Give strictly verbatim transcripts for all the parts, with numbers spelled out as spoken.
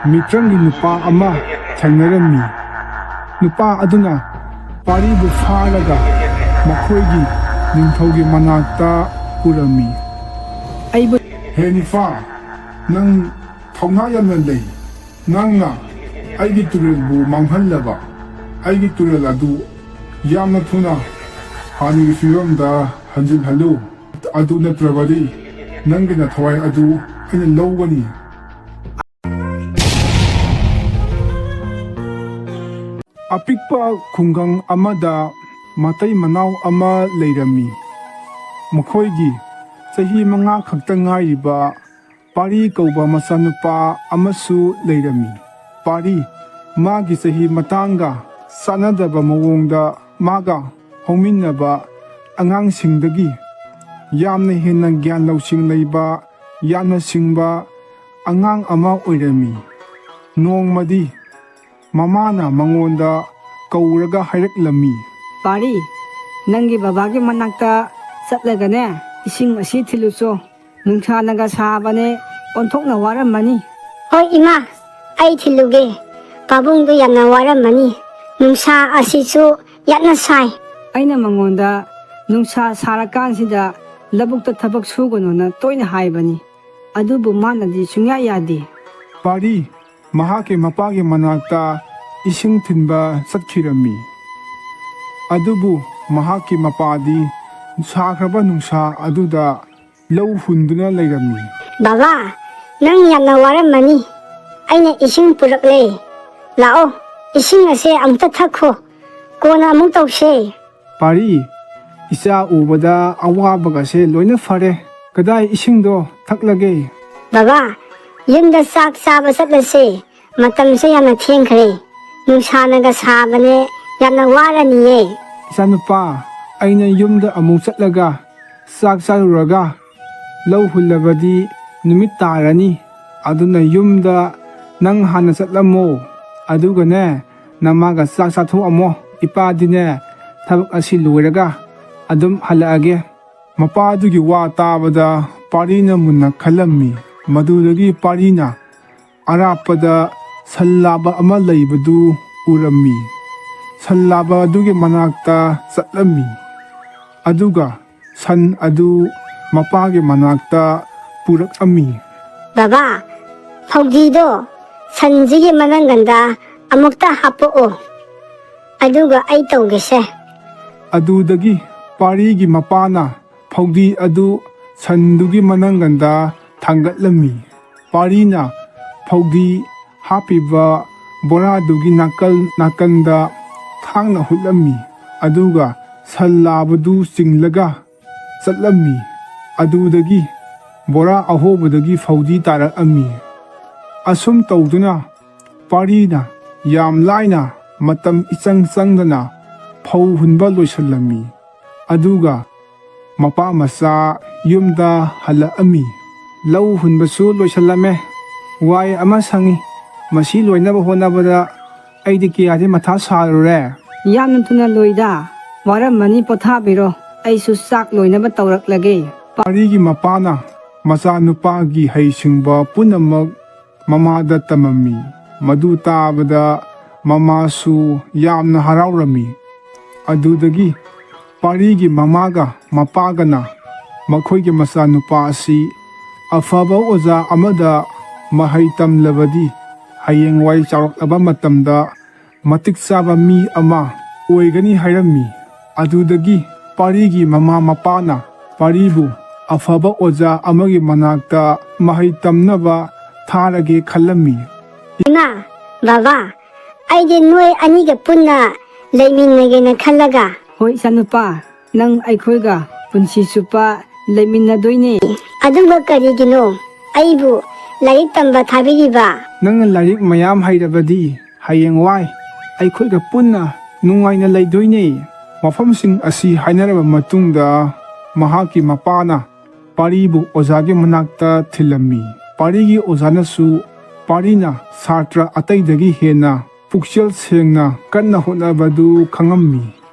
ꯃꯤꯇ꯭ꯔꯪꯒꯤ ꯅꯨꯄꯥ ꯑꯃ ꯊꯦꯡꯅꯔꯝꯃꯤ꯫ ꯅꯨꯄꯥ ꯑꯗꯨꯅ ꯄꯥꯔꯤꯕꯨ ꯐꯥꯔꯒ ꯃꯈꯣꯏꯒꯤ ꯅꯤꯡꯊꯧꯒꯤ ꯃꯅꯥꯛꯇ ꯄꯨꯔꯝꯃꯤ꯫ ꯑꯩꯕꯨ ꯍꯦ ꯅꯤꯐꯥ, ꯅꯪ ꯊꯧꯅꯥ ꯌꯥꯝꯅ ꯂꯩ꯫ ꯅꯪꯅ ꯑꯩꯒꯤ ꯇꯨꯔꯦꯜꯕꯨ ꯃꯥꯡꯍꯜꯂꯕ꯫ ꯑꯩꯒꯤ ꯇꯨꯔꯦꯜ ꯑꯗꯨ ꯌꯥꯝꯅ ꯊꯨꯅ ꯍꯥꯟꯅꯒꯤ ꯐꯤꯕꯝꯗ ꯍꯟꯖꯤꯜꯍꯜꯂꯨ꯫ ꯑꯗꯨ ꯅꯠꯇ꯭ꯔꯕꯗꯤ ꯅꯪꯒꯤ ꯅꯊꯋꯥꯏ ꯑꯗꯨ ꯑꯩꯅ ꯂꯧꯒꯅꯤ꯫ ꯑꯄꯤꯛꯄ ꯈꯨꯡꯒꯪ ꯑꯃꯗ ꯃꯇꯩ ꯃꯅꯥꯎ ꯑꯃ ꯂꯩꯔꯝꯃꯤ꯫ ꯃꯈꯣꯏꯒꯤ ꯆꯍꯤ ꯃꯉꯥ ꯈꯛꯇ ꯉꯥꯏꯔꯤꯕ ꯄꯥꯔꯤ ꯀꯧꯕ ꯃꯆꯥꯅꯨꯄꯥ ꯑꯃꯁꯨ ꯂꯩꯔꯝꯃꯤ꯫ ꯄꯥꯔꯤ ꯃꯥꯒꯤ ꯆꯍꯤ ꯃꯇꯥꯡꯒ ꯆꯥꯟꯅꯗꯕ ꯃꯑꯣꯡꯗ ꯃꯥꯒ ꯍꯧꯃꯤꯟꯅꯕ ꯑꯉꯥꯡꯁꯤꯡꯗꯒꯤ ꯌꯥꯝꯅ ꯍꯦꯟꯅ ꯒ꯭ꯌꯥꯟ ꯂꯧꯁꯤꯡ ꯂꯩꯕ, ꯌꯥꯝꯅ ꯁꯤꯡꯕ ꯑꯉꯥꯡ ꯑꯃ ꯑꯣꯏꯔꯝꯃꯤ꯫ ꯅꯣꯡꯃꯗꯤ ꯃꯃꯥꯅ ꯃꯉꯣꯟꯗ ꯀꯧꯔꯒ ꯍꯥꯏꯔꯛꯂꯝꯃꯤ꯫ ꯄꯥꯔꯤ, ꯅꯪꯒꯤ ꯕꯕꯥꯒꯤ ꯃꯅꯥꯛꯇ ꯆꯠꯂꯒꯅꯦ, ꯏꯁꯤꯡ ꯑꯁꯤ ꯊꯤꯜꯂꯨꯆꯣ꯫ ꯅꯨꯡꯁꯥꯅꯒ ꯁꯥꯕꯅꯦ, ꯑꯣꯟꯊꯣꯛꯅ ꯋꯥꯔꯝꯃꯅꯤ꯫ ꯍꯣꯏ ꯏꯃꯥ, ꯑꯩ ꯊꯤꯜꯂꯨꯒꯦ꯫ ꯄꯥꯕꯨꯡꯗꯨ ꯌꯥꯝꯅ ꯋꯥꯔꯝꯃꯅꯤ꯫ ꯅꯨꯡꯁꯥ ꯑꯁꯤꯁꯨ ꯌꯥꯝꯅ ꯁꯥꯏ꯫ ꯑꯩꯅ ꯃꯉꯣꯟꯗ ꯅꯨꯡꯁꯥ ꯁꯥꯔꯀꯥꯟꯁꯤꯗ ꯂꯧꯕꯨꯛꯇ ꯊꯕꯛ ꯁꯨꯒꯅꯨꯅ ꯇꯣꯏꯅ ꯍꯥꯏꯕꯅꯤ꯫ ꯑꯗꯨꯕꯨ ꯃꯥꯅꯗꯤ ꯁꯨꯡꯌꯥ ꯌꯥꯗꯦ꯫ ꯄꯥꯔꯤ ꯃꯍꯥꯛꯀꯤ ꯃꯄꯥꯒꯤ ꯃꯅꯥꯛꯇ ꯏꯁꯤꯡ ꯊꯤꯟꯕ ꯆꯠꯈꯤꯔꯝꯃꯤ꯫ ꯑꯗꯨꯕꯨ ꯃꯍꯥꯛꯀꯤ ꯃꯄꯥꯗꯤ ꯁꯥꯈ꯭ꯔꯕ ꯅꯨꯡꯁꯥ ꯑꯗꯨꯗ ꯂꯧ ꯍꯨꯟꯗꯨꯅ ꯂꯩꯔꯝꯃꯤ꯫ ꯕꯕꯥ, ꯅꯪ ꯌꯥꯝꯅ ꯋꯥꯔꯝꯃꯅꯤ꯫ ꯑꯩꯅ ꯏꯁꯤꯡ ꯄꯨꯔꯛꯂꯦ꯫ ꯂꯥꯛꯑꯣ, ꯏꯁꯤꯡ ꯑꯁꯦ ꯑꯃꯨꯛꯇ ꯊꯛꯈꯣ꯫ ꯀꯣꯟꯅ ꯑꯃꯨꯛ ꯇꯧꯁꯦ꯫ ꯄꯥꯔꯤ, ꯏꯆꯥ ꯎꯕꯗ ꯑꯋꯥꯕꯒꯁꯦ ꯂꯣꯏꯅ ꯐꯔꯦ꯫ ꯀꯗꯥꯏ ꯏꯁꯤꯡꯗꯣ ꯊꯛꯂꯒꯦ? ꯕꯕꯥ, ꯌꯨꯝꯗ ꯆꯥꯛ ꯆꯥꯕ ꯆꯠꯂꯁꯦ꯫ ꯃꯇꯝꯁꯦ ꯌꯥꯝꯅ ꯊꯦꯡꯈ꯭ꯔꯦ꯫ ꯅꯨꯡꯁꯥꯅꯒ ꯁꯥꯕꯅꯦ, ꯌꯥꯝꯅ ꯋꯥꯔꯅꯤꯌꯦ꯫ ꯏꯆꯥꯅꯨꯄꯥ, ꯑꯩꯅ ꯌꯨꯝꯗ ꯑꯃꯨꯛ ꯆꯠꯂꯒ ꯆꯥꯛ ꯆꯥꯔꯨꯔꯒ ꯂꯧ ꯍꯨꯜꯂꯕꯗꯤ ꯅꯨꯃꯤꯠ ꯇꯥꯔꯅꯤ꯫ ꯑꯗꯨꯅ ꯌꯨꯝꯗ ꯅꯪ ꯍꯥꯟꯅ ꯆꯠꯂꯝꯃꯣ꯫ ꯑꯗꯨꯒꯅꯦ, ꯅꯃꯥꯒ ꯆꯥꯛ ꯆꯥꯊꯣꯛꯑꯝꯃꯣ꯫ ꯏꯄꯥꯗꯤꯅꯦ, ꯊꯕꯛ ꯑꯁꯤ ꯂꯣꯏꯔꯒ ꯑꯗꯨꯝ ꯍꯜꯂꯛꯑꯒꯦ꯫ ꯃꯄꯥꯗꯨꯒꯤ ꯋꯥ ꯇꯥꯕꯗ ꯄꯥꯔꯤꯅ ꯃꯨꯟꯅ ꯈꯜꯂꯝꯃꯤ꯫ ꯃꯗꯨꯗꯒꯤ ꯄꯥꯔꯤꯅ ꯑꯔꯥꯞꯄꯗ ꯁꯟ ꯂꯥꯕ ꯑꯃ ꯂꯩꯕꯗꯨ ꯎꯔꯝꯃꯤ꯫ ꯁꯟ ꯂꯥꯕ ꯑꯗꯨꯒꯤ ꯃꯅꯥꯛꯇ ꯆꯠꯂꯝꯃꯤ, ꯑꯗꯨꯒ ꯁꯟ ꯑꯗꯨ ꯃꯄꯥꯒꯤ ꯃꯅꯥꯛꯇ ꯄꯨꯔꯛꯑꯝꯃꯤ꯫ "ꯕꯕꯥ, ꯐꯧꯗꯤꯗꯣ ꯁꯟꯁꯤꯒꯤ ꯃꯅꯪꯒꯟꯗ ꯑꯃꯨꯛꯇ ꯍꯥꯞꯄꯛꯑꯣ, ꯑꯗꯨꯒ ꯑꯩ ꯇꯧꯒꯦꯁꯦ꯫" ꯑꯗꯨꯗꯒꯤ ꯄꯥꯔꯤꯒꯤ ꯃꯄꯥꯅ ꯐꯧꯗꯤ ꯑꯗꯨ ꯁꯟꯗꯨꯒꯤ ꯃꯅꯪꯒꯟꯗ ꯊꯥꯡꯒꯠꯂꯝꯃꯤ꯫ ꯄꯥꯔꯤꯅ ꯐꯧꯗꯤ ꯍꯥꯞꯄꯤꯕ ꯕꯣꯔꯥꯗꯨꯒꯤ ꯅꯥꯀꯜ ꯅꯥꯀꯟꯗ ꯊꯥꯡꯅ ꯍꯨꯠꯂꯝꯃꯤ, ꯑꯗꯨꯒ ꯁꯟ ꯂꯥꯕꯗꯨ ꯆꯤꯡꯂꯒ ꯆꯠꯂꯝꯃꯤ꯫ ꯑꯗꯨꯗꯒꯤ ꯕꯣꯔꯥ ꯑꯍꯣꯕꯗꯒꯤ ꯐꯧꯗꯤ ꯇꯥꯔꯛꯑꯝꯃꯤ꯫ ꯑꯁꯨꯝ ꯇꯧꯗꯨꯅ ꯄꯥꯔꯤꯅ ꯌꯥꯝ ꯂꯥꯏꯅ, ꯃꯇꯝ ꯏꯆꯪ ꯆꯪꯗꯅ ꯐꯧ ꯍꯨꯟꯕ ꯂꯣꯏꯁꯤꯜꯂꯝꯃꯤ꯫ ꯑꯗꯨꯒ ꯃꯄꯥ ꯃꯆꯥ ꯌꯨꯝꯗ ꯍꯜꯂꯛꯑꯝꯃꯤ꯫ "ꯂꯧ ꯍꯨꯟꯕꯁꯨ ꯂꯣꯏꯁꯤꯜꯂꯝꯃꯦ꯫ ꯋꯥꯏ ꯑꯃ ꯁꯪꯉꯤ꯫ ꯃꯁꯤ ꯂꯣꯏꯅꯕ ꯍꯣꯠꯅꯕꯗ ꯑꯩꯗꯤ ꯀꯌꯥꯗꯤ ꯃꯊꯥ ꯁꯥꯔꯨꯔꯦ꯫" "ꯌꯥꯝꯅ ꯊꯨꯅ ꯂꯣꯏꯗ꯫ ꯋꯥꯔꯝꯃꯅꯤ, ꯄꯣꯊꯥꯕꯤꯔꯣ꯫ ꯑꯩꯁꯨ ꯆꯥꯛ ꯂꯣꯏꯅꯕ ꯇꯧꯔꯛꯂꯒꯦ꯫" ꯄꯥꯔꯤꯒꯤ ꯃꯄꯥꯅ ꯃꯆꯥꯅꯨꯄꯥꯒꯤ ꯍꯩꯁꯤꯡꯕ ꯄꯨꯝꯅꯃꯛ ꯃꯃꯥꯗ ꯇꯝꯃꯝꯃꯤ꯫ ꯃꯗꯨ ꯇꯥꯕꯗ ꯃꯃꯥꯁꯨ ꯌꯥꯝꯅ ꯍꯔꯥꯎꯔꯝꯃꯤ꯫ ꯑꯗꯨꯗꯒꯤ ꯄꯥꯔꯤꯒꯤ ꯃꯃꯥꯒ ꯃꯄꯥꯒꯅ ꯃꯈꯣꯏꯒꯤ ꯃꯆꯥꯅꯨꯄꯥ ꯑꯁꯤ ꯑꯐꯕ ꯑꯣꯖꯥ ꯑꯃꯗ ꯃꯍꯩ ꯇꯝꯂꯕꯗꯤ ꯍꯌꯦꯡꯋꯥꯏ ꯆꯥꯎꯔꯛꯂꯕ ꯃꯇꯝꯗ ꯃꯇꯤꯛ ꯆꯥꯕ ꯃꯤ ꯑꯃ ꯑꯣꯏꯒꯅꯤ ꯍꯥꯏꯔꯝꯃꯤ꯫ ꯑꯗꯨꯗꯒꯤ ꯄꯥꯔꯤꯒꯤ ꯃꯃꯥ ꯃꯄꯥꯅ ꯄꯥꯔꯤꯕꯨ ꯑꯐꯕ ꯑꯣꯖꯥ ꯑꯃꯒꯤ ꯃꯅꯥꯛꯇ ꯃꯍꯩ ꯇꯝꯅꯕ ꯊꯥꯔꯒꯦ ꯈꯜꯂꯝꯃꯤ꯫ "ꯏꯃꯥ, ꯕꯕꯥ, ꯑꯩꯗꯤ ꯅꯣꯏ ꯑꯅꯤꯒ ꯄꯨꯟꯅ ꯂꯩꯃꯤꯟꯅꯒꯦꯅ ꯈꯜꯂꯒ꯫" "ꯍꯣꯏ, ꯏꯆꯥꯅꯨꯄꯥ, ꯅꯪ ꯑꯩꯈꯣꯏꯒ ꯄꯨꯟꯁꯤ ꯆꯨꯞꯄ ꯂꯩꯃꯤꯟꯅꯗꯣꯏꯅꯦ꯫" "ꯑꯗꯨꯒ ꯀꯔꯤꯒꯤꯅꯣ ꯑꯩꯕꯨ ꯂꯥꯏꯔꯤꯛ ꯇꯝꯕ ꯊꯥꯕꯤꯔꯤꯕ?" "ꯅꯪꯅ ꯂꯥꯏꯔꯤꯛ ꯃꯌꯥꯝ ꯍꯩꯔꯕꯗꯤ ꯍꯌꯦꯡꯋꯥꯏ ꯑꯩꯈꯣꯏꯒ ꯄꯨꯟꯅ ꯅꯨꯡꯉꯥꯏꯅ ꯂꯩꯗꯣꯏꯅꯦ꯫" ꯃꯐꯝꯁꯤꯡ ꯑꯁꯤ ꯍꯥꯏꯅꯔꯕ ꯃꯇꯨꯡꯗ ꯃꯍꯥꯛꯀꯤ ꯃꯄꯥꯅ ꯄꯥꯔꯤꯕꯨ ꯑꯣꯖꯥꯒꯤ ꯃꯅꯥꯛꯇ ꯊꯤꯜꯂꯝꯃꯤ꯫ ꯄꯥꯔꯤꯒꯤ ꯑꯣꯖꯥꯅꯁꯨ ꯄꯥꯔꯤꯅ ꯁꯥꯇ꯭ꯔ ꯑꯇꯩꯗꯒꯤ ꯍꯦꯟꯅ ꯄꯨꯛꯆꯦꯜ ꯁꯦꯡꯅ ꯀꯟꯅ ꯍꯣꯠꯅꯕꯗꯨ ꯈꯪꯉꯝꯃꯤ꯫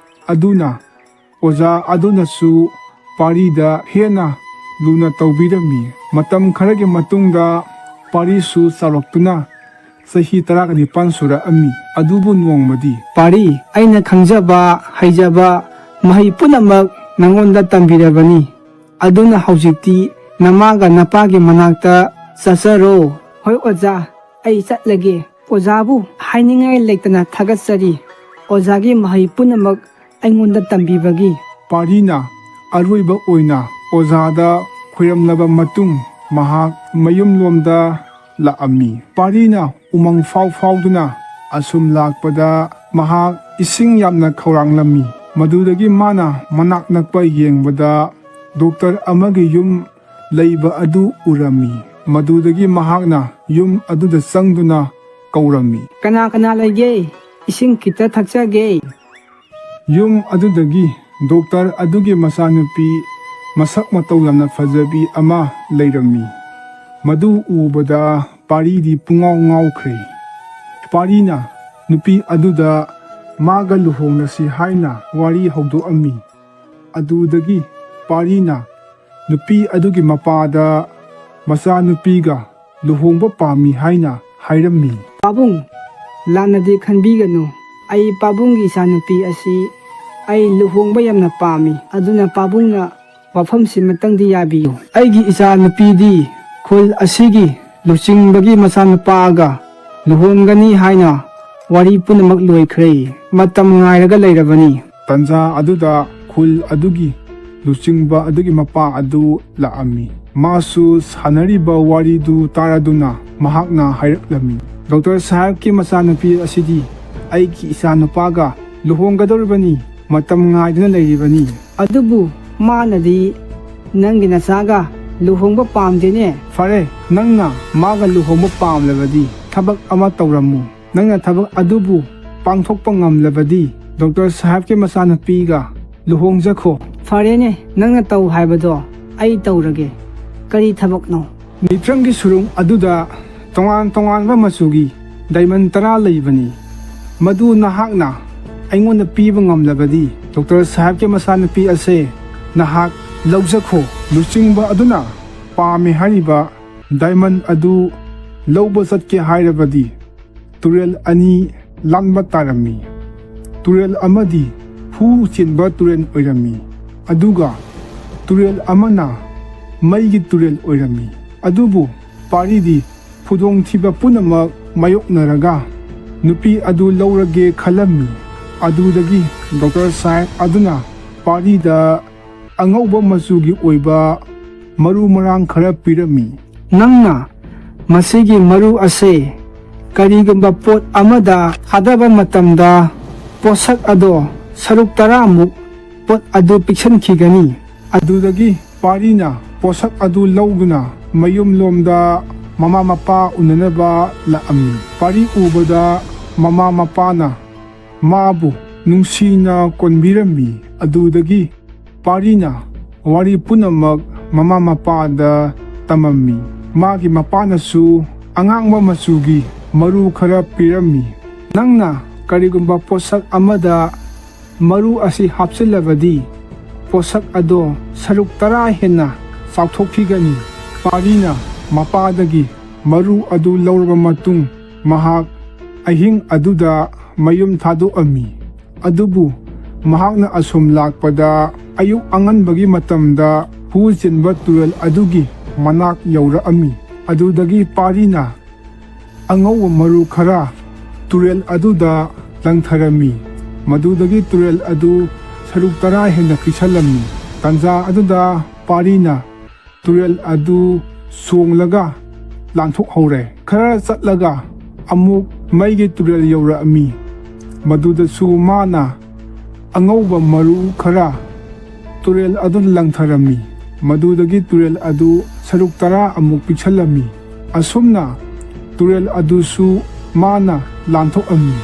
ꯑꯗꯨꯅ ꯑꯣꯖꯥ ꯑꯗꯨꯅꯁꯨ ꯄꯥꯔꯤꯗ ꯍꯦꯟꯅ ꯂꯨꯅ ꯇꯧꯕꯤꯔꯝꯃꯤ꯫ ꯃꯇꯝ ꯈꯔꯒꯤ ꯃꯇꯨꯡꯗ ꯄꯥꯔꯤꯁꯨ ꯆꯥꯎꯔꯛꯇꯨꯅ ꯆꯍꯤ ꯇꯔꯥꯒ ꯅꯤꯄꯥꯟ ꯁꯨꯔꯛꯑꯝꯃꯤ꯫ ꯑꯗꯨꯕꯨ ꯅꯣꯡꯃꯗꯤ, "ꯄꯥꯔꯤ, ꯑꯩꯅ ꯈꯪꯖꯕ, ꯍꯩꯖꯕ ꯃꯍꯩ ꯄꯨꯝꯅꯃꯛ ꯅꯉꯣꯟꯗ ꯇꯝꯕꯤꯔꯕꯅꯤ꯫ ꯑꯗꯨꯅ ꯍꯧꯖꯤꯛꯇꯤ ꯅꯃꯥꯒ ꯅꯄꯥꯒꯤ ꯃꯅꯥꯛꯇ ꯆꯠꯆꯔꯣ꯫" "ꯍꯣꯏ ꯑꯣꯖꯥ, ꯑꯩ ꯆꯠꯂꯒꯦ꯫ ꯑꯣꯖꯥꯕꯨ ꯍꯥꯏꯅꯤꯡꯉꯥꯏ ꯂꯩꯇꯅ ꯊꯥꯒꯠꯆꯔꯤ, ꯑꯣꯖꯥꯒꯤ ꯃꯍꯩ ꯄꯨꯝꯅꯃꯛ ꯑꯩꯉꯣꯟꯗ ꯇꯝꯕꯤꯕꯒꯤ꯫" ꯄꯥꯔꯤꯅ ꯑꯔꯣꯏꯕ ꯑꯣꯏꯅ ꯑꯣꯖꯥꯗ ꯈꯣꯏꯔꯝꯂꯕ ꯃꯇꯨꯡ, ꯃꯍꯥꯛ ꯃꯌꯨꯝꯂꯣꯝꯗ ꯂꯥꯛꯑꯝꯃꯤ꯫ ꯄꯥꯔꯤꯅ ꯎꯃꯪ ꯐꯥꯎ ꯐꯥꯎꯗꯨꯅ ꯑꯁꯨꯝ ꯂꯥꯛꯄꯗ, ꯃꯍꯥꯛ ꯏꯁꯤꯡ ꯌꯥꯝꯅ ꯈꯧꯔꯥꯡꯂꯝꯃꯤ꯫ ꯃꯗꯨꯗꯒꯤ ꯃꯥꯅ ꯃꯅꯥꯛ ꯅꯛꯄ ꯌꯦꯡꯕꯗ, ꯗꯣꯛꯇꯔ ꯑꯃꯒꯤ ꯌꯨꯝ ꯂꯩꯕ ꯑꯗꯨ ꯎꯔꯝꯃꯤ꯫ ꯃꯗꯨꯗꯒꯤ ꯃꯍꯥꯛꯅ ꯌꯨꯝ ꯑꯗꯨꯗ ꯆꯪꯗꯨꯅ ꯀꯧꯔꯝꯃꯤ꯫ "ꯀꯅꯥ ꯀꯅꯥ ꯂꯩꯒꯦ? ꯏꯁꯤꯡ ꯈꯤꯇ ꯊꯛꯆꯒꯦ꯫" ꯌꯨꯝ ꯑꯗꯨꯗꯒꯤ ꯗꯣꯛꯇꯔ ꯑꯗꯨꯒꯤ ꯃꯆꯥꯅꯨꯄꯤ ꯃꯁꯛ ꯃꯇꯧ ꯌꯥꯝꯅ ꯐꯖꯕꯤ ꯑꯃ ꯂꯩꯔꯝꯃꯤ꯫ ꯃꯗꯨ ꯎꯕꯗ ꯄꯥꯔꯤꯗꯤ ꯄꯨꯡꯉꯥꯎ ꯉꯥꯎꯈ꯭ꯔꯦ꯫ ꯄꯥꯔꯤꯅ ꯅꯨꯄꯤ ꯑꯗꯨꯗ ꯃꯥꯒ ꯂꯨꯍꯣꯡꯂꯁꯤ ꯍꯥꯏꯅ ꯋꯥꯔꯤ ꯍꯧꯗꯣꯛꯑꯝꯃꯤ꯫ ꯑꯗꯨꯗꯒꯤ ꯄꯥꯔꯤꯅ ꯅꯨꯄꯤ ꯑꯗꯨꯒꯤ ꯃꯄꯥꯗ ꯃꯆꯥꯅꯨꯄꯤꯒ ꯂꯨꯍꯣꯡꯕ ꯄꯥꯝꯃꯤ ꯍꯥꯏꯅ ꯍꯥꯏꯔꯝꯃꯤ꯫ "ꯄꯥꯕꯨꯡ, ꯂꯥꯟꯅꯗꯤ ꯈꯟꯕꯤꯒꯅꯨ꯫ ꯑꯩ ꯄꯥꯕꯨꯡꯒꯤ ꯏꯆꯥꯅꯨꯄꯤ ꯑꯁꯤ ꯑꯩ ꯂꯨꯍꯣꯡꯕ ꯌꯥꯝꯅ ꯄꯥꯝꯃꯤ꯫ ꯑꯗꯨꯅ ꯄꯥꯕꯨꯡꯅ ꯋꯥꯐꯝꯁꯤꯃꯇꯪꯗꯤ ꯌꯥꯕꯤꯌꯨ꯫ ꯑꯩꯒꯤ ꯏꯆꯥꯅꯨꯄꯤꯗꯤ ꯈꯨꯜ ꯑꯁꯤꯒꯤ ꯂꯨꯆꯤꯡꯕꯒꯤ ꯃꯆꯥꯅꯨꯄꯥꯒ ꯂꯨꯍꯣꯡꯒꯅꯤ ꯍꯥꯏꯅ ꯋꯥꯔꯤ ꯄꯨꯝꯅꯃꯛ ꯂꯣꯏꯈ꯭ꯔꯦ꯫ ꯃꯇꯝ ꯉꯥꯏꯔꯒ ꯂꯩꯔꯕꯅꯤ꯫" ꯇꯟꯖꯥ ꯑꯗꯨꯗ ꯈꯨꯜ ꯑꯗꯨꯒꯤ ꯂꯨꯆꯤꯡꯕ ꯑꯗꯨꯒꯤ ꯃꯄꯥ ꯑꯗꯨ ꯂꯥꯛꯑꯝꯃꯤ꯫ ꯃꯥꯁꯨ ꯁꯥꯟꯅꯔꯤꯕ ꯋꯥꯔꯤꯗꯨ ꯇꯥꯔꯗꯨꯅ ꯃꯍꯥꯛꯅ ꯍꯥꯏꯔꯛꯂꯝꯃꯤ, "ꯗꯣꯛꯇꯔ ꯁꯥꯍꯦꯕꯀꯤ ꯃꯆꯥꯅꯨꯄꯤ ꯑꯁꯤꯗꯤ ꯑꯩꯒꯤ ꯏꯆꯥꯅꯨꯄꯥꯒ ꯂꯨꯍꯣꯡꯒꯗꯧꯔꯤꯕꯅꯤ꯫ ꯃꯇꯝ ꯉꯥꯏꯗꯨꯅ ꯂꯩꯔꯤꯕꯅꯤ꯫ ꯑꯗꯨꯕꯨ ꯃꯥꯅꯗꯤ ꯅꯪꯒꯤ ꯅꯆꯥꯒ ꯂꯨꯍꯣꯡꯕ ꯄꯥꯝꯗꯦꯅꯦ꯫" "ꯐꯔꯦ, ꯅꯪꯅ ꯃꯥꯒ ꯂꯨꯍꯣꯡꯕ ꯄꯥꯝꯂꯕꯗꯤ ꯊꯕꯛ ꯑꯃ ꯇꯧꯔꯝꯃꯨ꯫ ꯅꯪꯅ ꯊꯕꯛ ꯑꯗꯨꯕꯨ ꯄꯥꯡꯊꯣꯛꯄ ꯉꯝꯂꯕꯗꯤ ꯗꯣꯛꯇꯔ ꯁꯥꯍꯦꯕꯀꯤ ꯃꯆꯥꯅꯨꯄꯤꯒ ꯂꯨꯍꯣꯡꯖꯈꯣ꯫" "ꯐꯔꯦꯅꯦ, ꯅꯪꯅ ꯇꯧ ꯍꯥꯏꯕꯗꯣ ꯑꯩ ꯇꯧꯔꯒꯦ꯫ ꯀꯔꯤ ꯊꯕꯛꯅꯣ?" "ꯃꯤꯇ꯭ꯔꯪꯒꯤ ꯁꯨꯔꯨꯡ ꯑꯗꯨꯗ ꯇꯣꯉꯥꯟ ꯇꯣꯉꯥꯟꯕ ꯃꯆꯨꯒꯤ ꯗꯥꯏꯃꯟ ꯇꯔꯥ ꯂꯩꯕꯅꯤ꯫ ꯃꯗꯨ ꯅꯍꯥꯛꯅ ꯑꯩꯉꯣꯟꯗ ꯄꯤꯕ ꯉꯝꯂꯕꯗꯤ ꯗꯣꯛꯇꯔ ꯁꯥꯍꯦꯕꯀꯤ ꯃꯆꯥꯅꯨꯄꯤ ꯑꯁꯦ ꯅꯍꯥꯛ ꯂꯧꯖꯈꯣ꯫" ꯂꯨꯆꯤꯡꯕ ꯑꯗꯨꯅ ꯄꯥꯝꯃꯤ ꯍꯥꯏꯔꯤꯕ ꯗꯥꯏꯃꯟ ꯑꯗꯨ ꯂꯧꯕ ꯆꯠꯀꯦ ꯍꯥꯏꯔꯕꯗꯤ ꯇꯨꯔꯦꯜ ꯑꯅꯤ ꯂꯥꯟꯕ ꯇꯥꯔꯝꯃꯤ꯫ ꯇꯨꯔꯦꯜ ꯑꯃꯗꯤ ꯍꯨ ꯆꯦꯟꯕ ꯇꯨꯔꯦꯜ ꯑꯣꯏꯔꯝꯃꯤ, ꯑꯗꯨꯒ ꯇꯨꯔꯦꯜ ꯑꯃꯅ ꯃꯩꯒꯤ ꯇꯨꯔꯦꯜ ꯑꯣꯏꯔꯝꯃꯤ꯫ ꯑꯗꯨꯕꯨ ꯄꯥꯔꯤꯗꯤ ꯈꯨꯗꯣꯡꯊꯤꯕ ꯄꯨꯝꯅꯃꯛ ꯃꯥꯌꯣꯛꯅꯔꯒ ꯅꯨꯄꯤ ꯑꯗꯨ ꯂꯧꯔꯒꯦ ꯈꯜꯂꯝꯃꯤ꯫ ꯑꯗꯨꯗꯒꯤ ꯗꯣꯛꯇꯔ ꯁꯥꯍꯦꯕ ꯑꯗꯨꯅ ꯄꯥꯔꯤꯗ ꯑꯉꯧꯕ ꯃꯆꯨꯒꯤ ꯑꯣꯏꯕ ꯃꯔꯨ ꯃꯔꯥꯡ ꯈꯔ ꯄꯤꯔꯝꯃꯤ꯫ "ꯅꯪꯅ ꯃꯁꯤꯒꯤ ꯃꯔꯨ ꯑꯁꯤ ꯀꯔꯤꯒꯨꯝꯕ ꯄꯣꯠ ꯑꯃꯗ ꯊꯥꯗꯕ ꯃꯇꯝꯗ ꯄꯣꯠꯁꯛ ꯑꯗꯣ ꯁꯔꯨꯛ ꯇꯔꯥꯃꯨꯛ ꯄꯣꯠ ꯑꯗꯨ ꯄꯤꯛꯁꯟꯈꯤꯒꯅꯤ"꯫ ꯑꯗꯨꯗꯒꯤ ꯄꯥꯔꯤꯅ ꯄꯣꯠꯁꯛ ꯑꯗꯨ ꯂꯧꯗꯨꯅ ꯃꯌꯨꯝꯂꯣꯝꯗ ꯃꯃꯥ ꯃꯄꯥ ꯎꯅꯅꯕ ꯂꯥꯛꯑꯝꯃꯤ꯫ ꯄꯥꯔꯤ ꯎꯕꯗ ꯃꯃꯥ ꯃꯄꯥꯅ ꯃꯥꯕꯨ ꯅꯨꯡꯁꯤꯅ ꯀꯣꯟꯕꯤꯔꯝꯃꯤ꯫ ꯑꯗꯨꯗꯒꯤ ꯄꯥꯔꯤꯅ ꯋꯥꯔꯤ ꯄꯨꯝꯅꯃꯛ ꯃꯃꯥ ꯃꯄꯥꯗ ꯇꯝꯃꯝꯃꯤ꯫ ꯃꯥꯒꯤ ꯃꯄꯥꯅꯁꯨ ꯑꯉꯥꯡꯕ ꯃꯆꯨꯒꯤ ꯃꯔꯨ ꯈꯔ ꯄꯤꯔꯝꯃꯤ꯫ "ꯅꯪꯅ ꯀꯔꯤꯒꯨꯝꯕ ꯄꯣꯠꯁꯛ ꯑꯃꯗ ꯃꯔꯨ ꯑꯁꯤ ꯍꯥꯞꯆꯤꯜꯂꯕꯗꯤ, ꯄꯣꯠꯁꯛ ꯑꯗꯣ ꯁꯔꯨꯛ ꯇꯔꯥ ꯍꯦꯟꯅ ꯆꯥꯎꯊꯣꯛꯈꯤꯒꯅꯤ"꯫ ꯄꯥꯔꯤꯅ ꯃꯄꯥꯗꯒꯤ ꯃꯔꯨ ꯑꯗꯨ ꯂꯧꯔꯕ ꯃꯇꯨꯡ, ꯃꯍꯥꯛ ꯑꯍꯤꯡ ꯑꯗꯨꯗ ꯃꯌꯨꯝ ꯊꯥꯗꯣꯛꯑꯝꯃꯤ꯫ ꯑꯗꯨꯕꯨ ꯃꯍꯥꯛꯅ ꯑꯁꯨꯝ ꯂꯥꯛꯄꯗ, ꯑꯌꯨꯛ ꯑꯉꯟꯕꯒꯤ ꯃꯇꯝꯗ ꯍꯨ ꯆꯦꯟꯕ ꯇꯨꯔꯦꯜ ꯑꯗꯨꯒꯤ ꯃꯅꯥꯛ ꯌꯧꯔꯛꯑꯝꯃꯤ꯫ ꯑꯗꯨꯗꯒꯤ ꯄꯥꯔꯤꯅ ꯑꯉꯧꯕ ꯃꯔꯨ ꯈꯔ ꯇꯨꯔꯦꯜ ꯑꯗꯨꯗ ꯂꯪꯊꯔꯝꯃꯤ꯫ ꯃꯗꯨꯗꯒꯤ ꯇꯨꯔꯦꯜ ꯑꯗꯨ ꯁꯔꯨꯛ ꯇꯔꯥ ꯍꯦꯟꯅ ꯄꯤꯛꯁꯜꯂꯝꯃꯤ꯫ ꯇꯥꯟꯖꯥ ꯑꯗꯨꯗ ꯄꯥꯔꯤꯅ ꯇꯨꯔꯦꯜ ꯑꯗꯨ ꯁꯣꯡꯂꯒ ꯂꯥꯟꯊꯣꯛꯍꯧꯔꯦ꯫ ꯈꯔ ꯆꯠꯂꯒ ꯑꯃꯨꯛ ꯃꯩꯒꯤ ꯇꯨꯔꯦꯜ ꯌꯧꯔꯛꯑꯝꯃꯤ꯫ ꯃꯗꯨꯗꯁꯨ ꯃꯥꯅ ꯑꯉꯧꯕ ꯃꯔꯨ ꯈꯔ ꯇꯨꯔꯦꯜ ꯑꯗꯨꯗ ꯂꯪꯊꯔꯝꯃꯤ꯫ ꯃꯗꯨꯗꯒꯤ ꯇꯨꯔꯦꯜ ꯑꯗꯨ ꯁꯔꯨꯛ ꯇꯔꯥ ꯑꯃꯨꯛ ꯄꯤꯛꯁꯜꯂꯝꯃꯤ꯫ ꯑꯁꯨꯝꯅ ꯇꯨꯔꯦꯜ ꯑꯗꯨꯁꯨ ꯃꯥꯅ ꯂꯥꯟꯊꯣꯛꯑꯝꯃꯤ꯫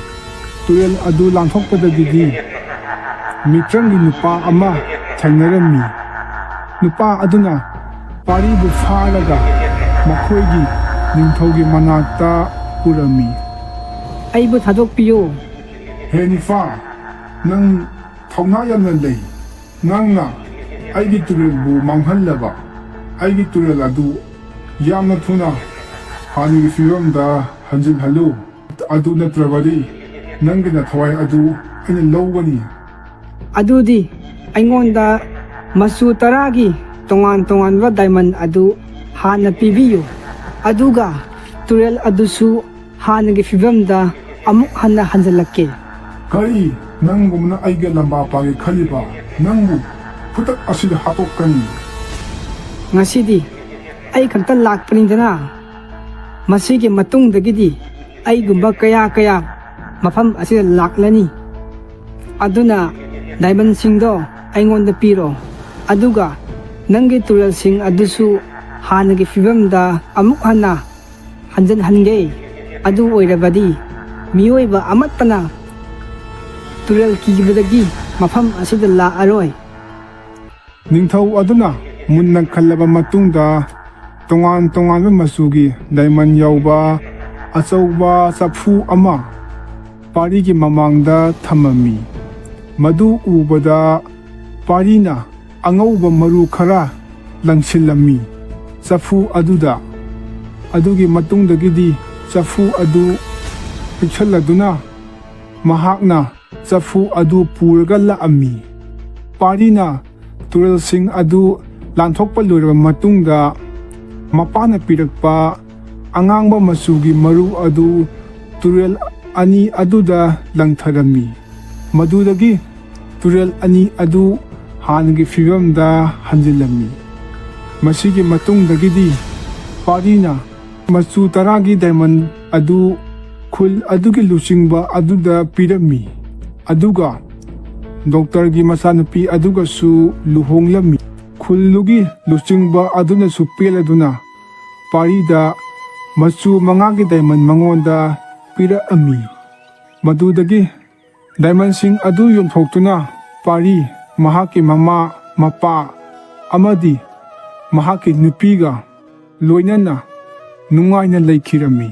ꯇꯨꯔꯦꯜ ꯑꯗꯨ ꯂꯥꯟꯊꯣꯛꯄꯗꯒꯤꯗꯤ ꯃꯤꯇ꯭ꯔꯪꯒꯤ ꯅꯨꯄꯥ ꯑꯃ ꯊꯦꯡꯅꯔꯝꯃꯤ꯫ ꯅꯨꯄꯥ ꯑꯗꯨꯅ ꯄꯥꯔꯤꯕꯨ ꯐꯥꯔꯒ ꯃꯈꯣꯏꯒꯤ ꯅꯤꯡꯊꯧꯒꯤ ꯃꯅꯥꯛꯇ ꯄꯨꯔꯝꯃꯤ꯫ "ꯑꯩꯕꯨ ꯊꯥꯗꯣꯛꯄꯤꯌꯨ"꯫ "ꯍꯦ ꯅꯨꯄꯥ, ꯅꯪ ꯊꯧꯅꯥ ꯌꯥꯝꯅ ꯂꯩ꯫ ꯅꯪꯅ ꯑꯩꯒꯤ ꯇꯨꯔꯦꯜꯕꯨ ꯃꯥꯡꯍꯜꯂꯕ꯫ ꯑꯩꯒꯤ ꯇꯨꯔꯦꯜ ꯑꯗꯨ ꯌꯥꯝꯅ ꯊꯨꯅ ꯍꯥꯟꯅꯒꯤ ꯐꯤꯕꯝꯗ ꯍꯟꯖꯤꯜꯍꯜꯂꯨ꯫ ꯑꯗꯨ ꯅꯠꯇ꯭ꯔꯕꯗꯤ ꯅꯪꯒꯤ ꯅꯊꯋꯥꯏ ꯑꯗꯨ ꯑꯩꯅ ꯂꯧꯒꯅꯤ꯫ ꯑꯗꯨꯗꯤ ꯑꯩꯉꯣꯟꯗ ꯃꯆꯨ ꯇꯔꯥꯒꯤ ꯇꯣꯉꯥꯟ ꯇꯣꯉꯥꯟꯕ ꯗꯥꯏꯃꯟ ꯑꯗꯨ ꯍꯥꯟꯅ ꯄꯤꯕꯤꯌꯨ, ꯑꯗꯨꯒ ꯇꯨꯔꯦꯜ ꯑꯗꯨꯁꯨ ꯍꯥꯟꯅꯒꯤ ꯐꯤꯕꯝꯗ ꯑꯃꯨꯛ ꯍꯟꯅ ꯍꯟꯖꯤꯜꯂꯛꯀꯦ꯫ ꯀꯔꯤ? ꯅꯪꯒꯨꯝꯅ ꯑꯩꯒ ꯂꯝꯕꯥ ꯄꯥꯒꯦ ꯈꯜꯂꯤꯕ? ꯅꯪꯕꯨ ꯈꯨꯗꯛ ꯑꯁꯤꯗ ꯍꯥꯠꯇꯣꯛꯀꯅꯤ꯫ ꯉꯁꯤꯗꯤ ꯑꯩ ꯈꯛꯇ ꯂꯥꯛꯄꯅꯤꯗꯅ, ꯃꯁꯤꯒꯤ ꯃꯇꯨꯡꯗꯒꯤꯗꯤ ꯑꯩꯒꯨꯝꯕ ꯀꯌꯥ ꯀꯌꯥ ꯃꯐꯝ ꯑꯁꯤꯗ ꯂꯥꯛꯂꯅꯤ꯫ ꯑꯗꯨꯅ ꯗꯥꯏꯃꯟꯁꯤꯡꯗꯣ ꯑꯩꯉꯣꯟꯗ ꯄꯤꯔꯣ, ꯑꯗꯨꯒ ꯅꯪꯒꯤ ꯇꯨꯔꯦꯜꯁꯤꯡ ꯑꯗꯨꯁꯨ ꯍꯥꯟꯅꯒꯤ ꯐꯤꯕꯝꯗ ꯑꯃꯨꯛ ꯍꯟꯅ ꯍꯟꯖꯤꯟꯍꯟꯒꯦ꯫ ꯑꯗꯨ ꯑꯣꯏꯔꯕꯗꯤ ꯃꯤꯑꯣꯏꯕ ꯑꯃꯠꯇꯅ ꯇꯨꯔꯦꯜ ꯀꯤꯕꯗꯒꯤ ꯃꯐꯝ ꯑꯁꯤꯗ ꯂꯥꯛꯑꯔꯣꯏ꯫ ꯅꯤꯡꯊꯧ ꯑꯗꯨꯅ ꯃꯨꯟꯅ ꯈꯜꯂꯕ ꯃꯇꯨꯡꯗ, ꯇꯣꯉꯥꯟ ꯇꯣꯉꯥꯟꯕ ꯃꯆꯨꯒꯤ ꯗꯥꯏꯃꯟ ꯌꯥꯎꯕ ꯑꯆꯧꯕ ꯆꯐꯨ ꯑꯃ ꯄꯥꯔꯤꯒꯤ ꯃꯃꯥꯡꯗ ꯊꯝꯃꯝꯃꯤ꯫ ꯃꯗꯨ ꯎꯕꯗ ꯄꯥꯔꯤꯅ ꯑꯉꯧꯕ ꯃꯔꯨ ꯈꯔ ꯂꯪꯁꯤꯜꯂꯝꯃꯤ ꯆꯐꯨ ꯑꯗꯨꯗ꯫ ꯑꯗꯨꯒꯤ ꯃꯇꯨꯡꯗꯒꯤꯗꯤ ꯆꯐꯨ ꯑꯗꯨ ꯄꯤꯛꯁꯜꯂꯗꯨꯅ ꯃꯍꯥꯛꯅ ꯆꯐꯨ ꯑꯗꯨ ꯄꯨꯔꯒ ꯂꯥꯛꯑꯝꯃꯤ꯫ ꯄꯥꯔꯤꯅ ꯇꯨꯔꯦꯜꯁꯤꯡ ꯑꯗꯨ ꯂꯥꯟꯊꯣꯛꯄ ꯂꯣꯏꯔꯕ ꯃꯇꯨꯡꯗ, ꯃꯄꯥꯅ ꯄꯤꯔꯛꯄ ꯑꯉꯥꯡꯕ ꯃꯆꯨꯒꯤ ꯃꯔꯨ ꯑꯗꯨ ꯇꯨꯔꯦꯜ ꯑꯅꯤ ꯑꯗꯨꯗ ꯂꯪꯊꯔꯝꯃꯤ꯫ ꯃꯗꯨꯗꯒꯤ ꯇꯨꯔꯦꯜ ꯑꯅꯤ ꯑꯗꯨ ꯍꯥꯟꯅꯒꯤ ꯐꯤꯕꯝꯗ ꯍꯟꯖꯤꯜꯂꯝꯃꯤ꯫ ꯃꯁꯤꯒꯤ ꯃꯇꯨꯡꯗꯒꯤꯗꯤ ꯄꯥꯔꯤꯅ ꯃꯆꯨ ꯇꯔꯥꯒꯤ ꯗꯥꯏꯃꯟ ꯑꯗꯨ ꯈꯨꯜ ꯑꯗꯨꯒꯤ ꯂꯨꯆꯤꯡꯕ ꯑꯗꯨꯗ ꯄꯤꯔꯝꯃꯤ, ꯑꯗꯨꯒ ꯗꯣꯛꯇꯔꯒꯤ ꯃꯆꯥꯅꯨꯄꯤ ꯑꯗꯨꯒꯁꯨ ꯂꯨꯍꯣꯡꯂꯝꯃꯤ꯫ ꯈꯨꯜꯗꯨꯒꯤ ꯂꯨꯆꯤꯡꯕ ꯑꯗꯨꯅꯁꯨ ꯄꯦꯜꯂꯗꯨꯅ ꯄꯥꯔꯤꯗ ꯃꯆꯨ ꯃꯉꯥꯒꯤ ꯗꯥꯏꯃꯟ ꯃꯉꯣꯟꯗ ꯄꯤꯔꯛꯑꯝꯃꯤ꯫ ꯃꯗꯨꯗꯒꯤ ꯗꯥꯏꯃꯟꯁꯤꯡ ꯑꯗꯨ ꯌꯣꯟꯊꯣꯛꯇꯨꯅ ꯄꯥꯔꯤ, ꯃꯍꯥꯛꯀꯤ ꯃꯃꯥ, ꯃꯄꯥ ꯑꯃꯗꯤ ꯃꯍꯥꯛꯀꯤ ꯅꯨꯄꯤꯒ ꯂꯣꯏꯅꯅ ꯅꯨꯡꯉꯥꯏꯅ ꯂꯩꯈꯤꯔꯝꯃꯤ꯫